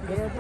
Yog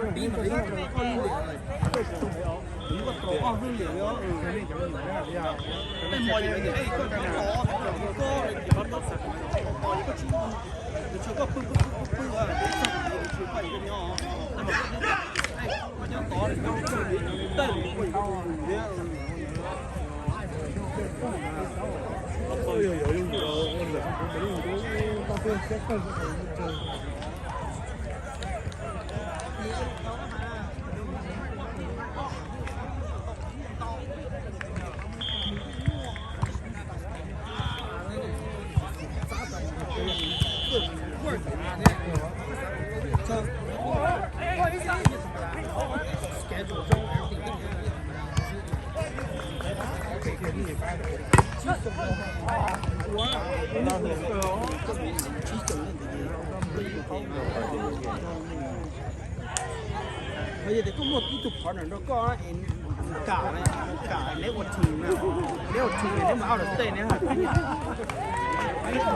tias koj muaj ib tug partner nrog koj es kam, kam neb ua team na, neb ua team neb mus out of state neb hais peb,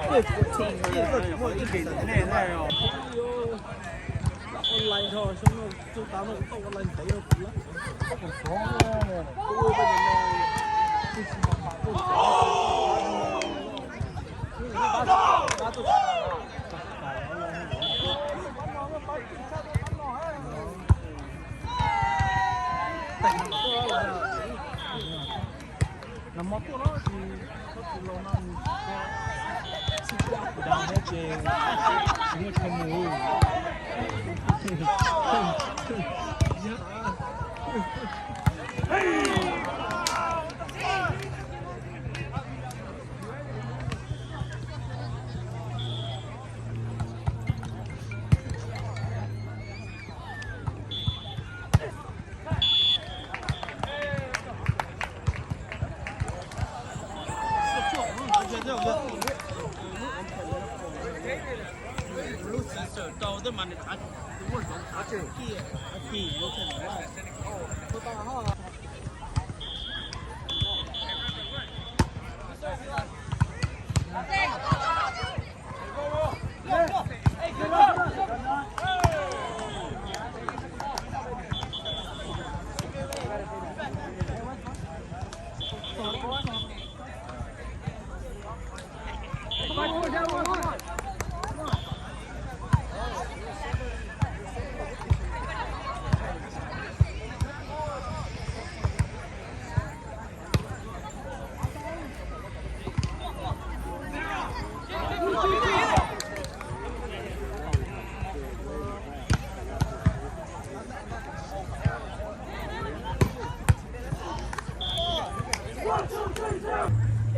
koj ua team koj tsis muaj interest nej online tho xyoo no, xyoo tas no kuv tau online ntev no kuv lab. Nag hmo tuaj los tsis, tsis los no, tsis muaj chaw mus. Lub xis xawm rau tej mas nws txav, muaj zoov txav kiag.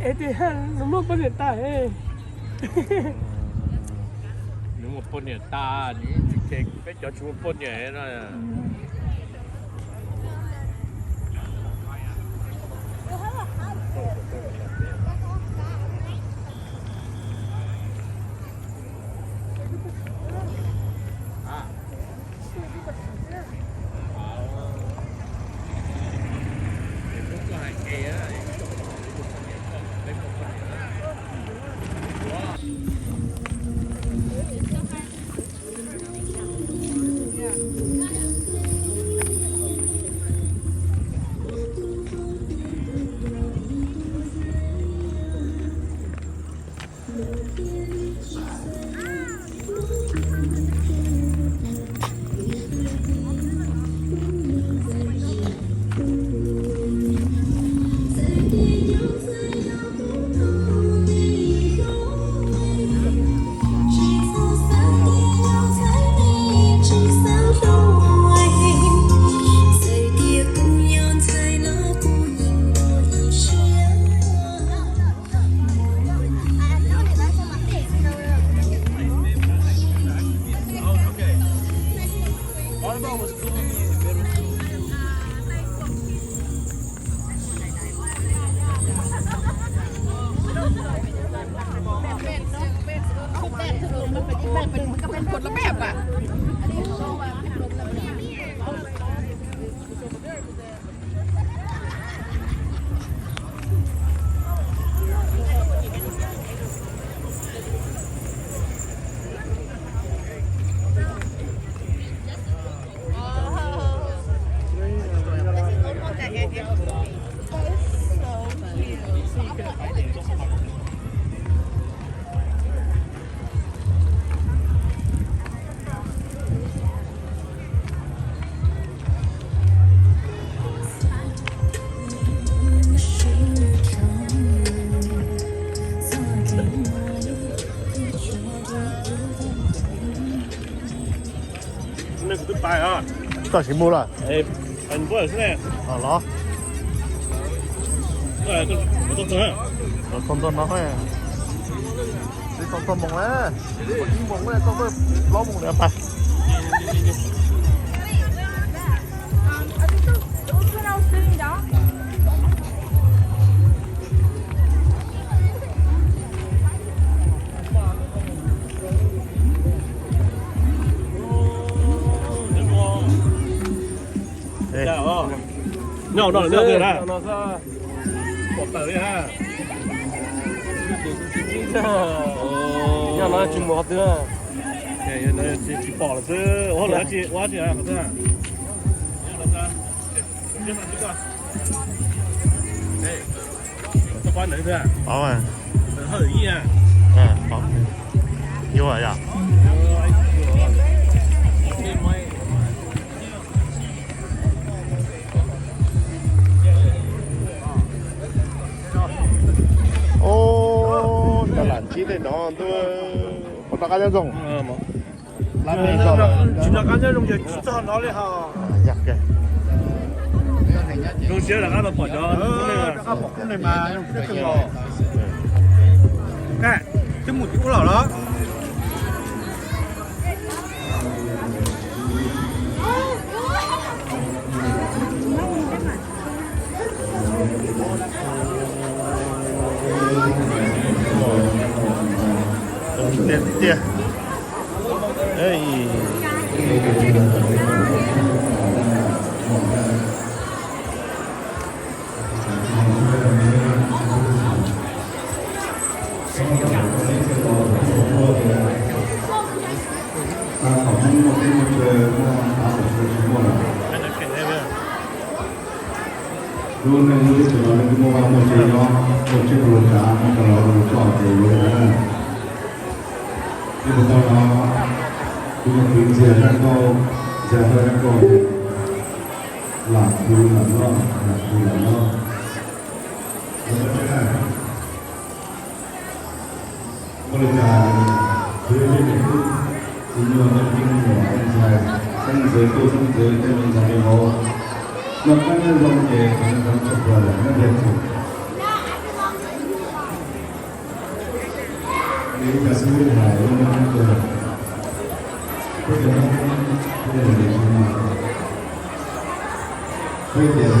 Es tias nws muaj poj niam tas es. Nws muaj poj niam tas, nws tsis, peb cov tsis muaj poj niam no. Koj tsis mus lawm? Los, los txog ntawm no, tsis tau txog moos na, ib moos na, tau plaub moos li pas. Nyob no, nyob no, pom tawm li ha. Nyob no tsis mus qhov twg, tsis pom lawm xwb. Ua dab tsi, ua dab tsi qhov twg? Ub, cov lam ntsib tej no ntuj, puas noj qab nyob zoo? Tsis noj qab nyob zoo, yog tsis txog no li ho. Zoo siab rov qab los pom cov, rov qab pom khub neeg mas zoo siab kawg nkaus. Twb mus tim ub lawm los. Tiag tiag. Lub neej lub teb chaws no nej kuj muaj vaj muaj tsev nyob, muaj tsev puas luag tsav, muaj cov laus luag coj ces yuav li ntawd na. Nyob puas tau no, kuv nyuam qhuav ntxias zaj nkauj, ntxias zaj nkauj, lam tu lam loj, lam tu lam loj. Ua li cas, kuv yog tej me tub, kuv nyuag me tub me nyuam tej ntxhais, xeeb ntxwv tuaj xeeb ntxwv tej me ntxhais me vauv, noj qab nyob zoo ces noj qab tshaj plaws lawm nyob ntiaj teb. Li cas xwb hais lub neej kawg, peb cov Hmoob, peb yog li no, peb tias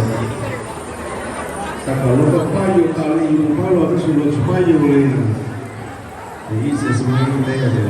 tas kom luag pab yus tas li yus mus pab luag tab sis luag tsis pab yus li. Ces ib txhia xwb lub ntiaj teb tias